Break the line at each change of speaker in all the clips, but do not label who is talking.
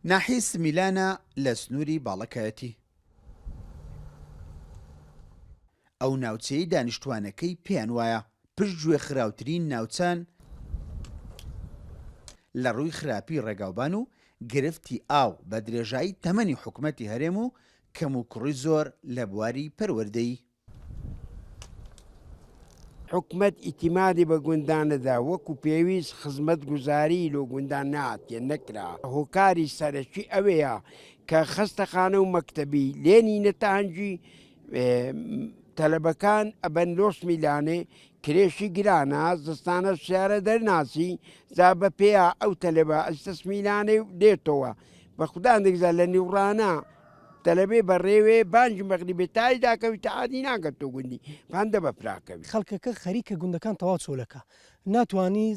ناحیەی سمیلانە لە سنووری باڵەکایەتی. ئەو ناوچەیەی دانیشتوانەکەی پێیان وایە پشتگوێ خراوترین ناوچەن لە ڕووی خراپی ڕێگاوبان و گرفتی ئاو بە درێژایی تەمەنی حکومەتی هەرێم و کەموکوڕی زۆر لە بواری پەروەردەیی.
حکومەت ئیتیمادی بە گوندان نەدا وەکو پێویست خزمەتگوزاری لۆ گوندان نەهاتیە نەکرا هۆکاری سەرەکی ئەوەیە کە خەستەخانە و مەکتەبی لێ نینە تانجی تەلەبەکان ئەبەن لۆ سمیلانێ کرێشی گرانە زستانە سیارە دەرناسی جا بە پێیا ئەو تەلەبە ئەچتە سمیلانێ و دێتەوە بە خودان دەگزا لە نیوڕانە تەلەبێ بەڕێوێ بانگی مەغریبێ تای داکەوی تەعادی ناگەت تۆ گوندی پاندە بەفراکەوی.
خەڵکەکە خەریکە گوندەکان تەواو چۆلەکە ناتوانی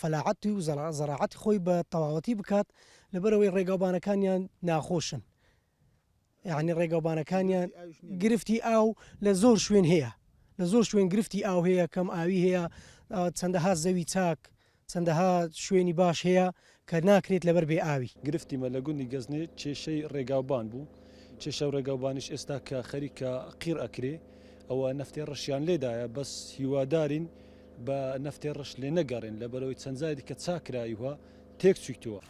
فەلاعەتی و زەراعەتی خۆی بە تەواوەتی بکات لەبەرئەوەی ڕێگاوبانەکانیان ناخۆشن یعنی ڕێگاوبانەکانیان گرفتی ئاو لە زۆر شوێن هەیە لە زۆر شوێن گرفتی ئاو هەیە کەم ئاوی هەیە چەندەها زەوی چاک چەندەها شوێنی باش هەیە کە ناکرێت لەبەر بێ ئاوی.
گرفتی مە لە گوندی گەزنێ کێشەی ڕێگاوبان بوو، کێشەو ڕێگاوبانیش ئێستا کە خەریکە قیڕ ئەکرێ ئەوە نەفتێ ڕەشیان لێدایە بەس هیوادارین بە نەفتێ ڕەش لێ نەگەڕێن لەبەرئەوەی چەند جاری دیکە چاکرایوه تێک چویتوە.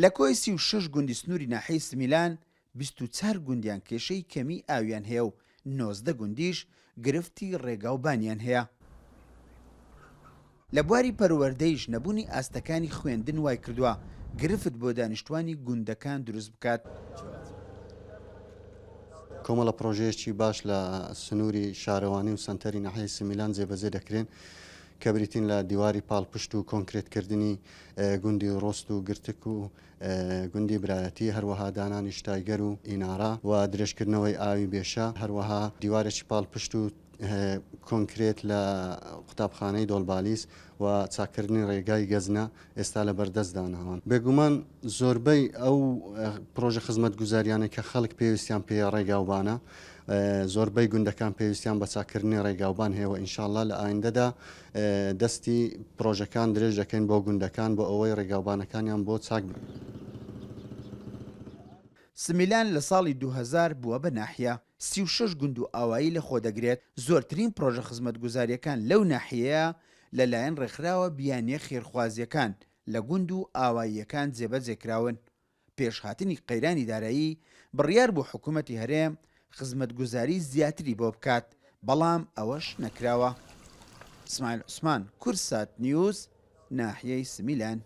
لە کۆی 36 گوندی سنووری ناحیەی سمیلان، 24 گوندیان کێشەی کەمیی ئاویان هەیە و 19 گوندیش گرفتی ڕێگا و بانیان هەیە. لە بواری پەروەردەیش نەبوونی ئاستەکانی خوێندن وایکردووە گرفت بۆ دانیشتوانی گوندەکان دروست بکات.
کۆمەڵە پڕۆژەیەکی باش لە سنووری شارەوانی و سەنتەری ناحیەی سمیلان جێبەجێ دەکرێن کە بریتین لە دیواری پاڵپشت و کۆنکرێتکردنی گوندی ڕۆست و گرتک و گوندی برایەتی، هەروەها دانانی شتایگەر و ئینارە و درێژکردنەوەی ئاوی بێشە، هەروەها دیوارێکی پاڵپشت و کۆنکرێت لە قوتابخانەی دۆڵبالیس و چاککردنی ڕێگای گەزنە ئێستا لە بەردەست داناوان. بێگومان زۆربەی ئەو پڕۆژە خزمەتگوزاریانەی کە خەڵک پێویستیان پێیە ڕێگاوبانە، زۆربەی گوندەکان پێویستیان بە چاککردنی ڕێگاوبان هەیە و ئینشاڵڵا لە ئایندەدا دەستی پڕۆژەکان درێژ دەکەین بۆ گوندەکان بۆ ئەوەی ڕێگاوبانەکانیان بۆ چاک
سمیلان لە ساڵی 2000 بووە بە ناحیە، 36 گوند و ئاوایی لەخۆدەگرێت، زۆرترین پڕۆژە خزمەتگوزارییەکان لەو ناحیەیە لەلایەن ڕێکخراوە بیانییە خێرخوازییەکان لە گوند و ئاواییەکان جێبەجێکراون. پێش هاتنی قەیرانی دارایی بڕیار بوو حکومەتی هەرێم خزمەتگوزاری زیاتری بۆ بکات، بەڵام ئەوەش نەکراوە. سمایل عوسمان، کوردسات نیوز، ناحیەی سمیلان.